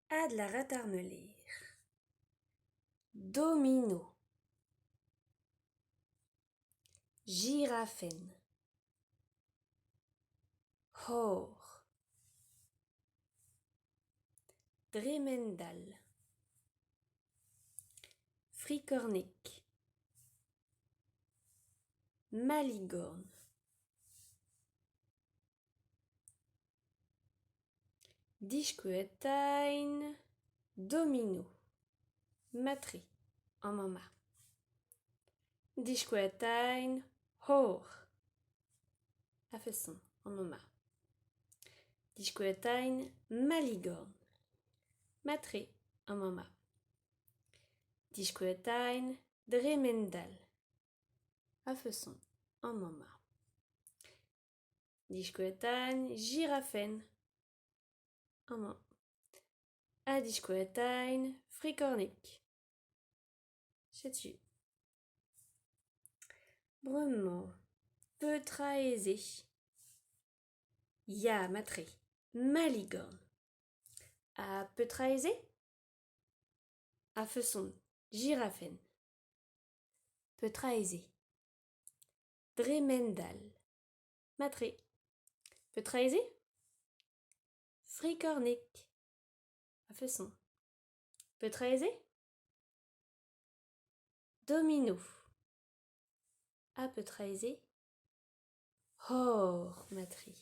Adlâret ar meuler. Domino. Jirafenn. Hor. Dremendal. Frikorneg. Maligorn. Diskouetain domino. Matre amañ ma. Diskouetain hor. A-feson amañ ma. Diskouetain maligorn. Matre amañ ma. Diskouetain dremendal. A-feson amañ ma. Diskouetain jirafenn. Amañ. Ha diskouetain frikorneg. Setu. Bremañ, petra ez eo ? Ya, matre, maligorn. Ha petra ez eo ? A-feson, jirafenn. Petra ez eo ? Dremendal. Matre. Petra ez eo ? Frikorneg. A-feson. Petra ez eo ? Domino. Ha petra ez eo ? Hor, matre.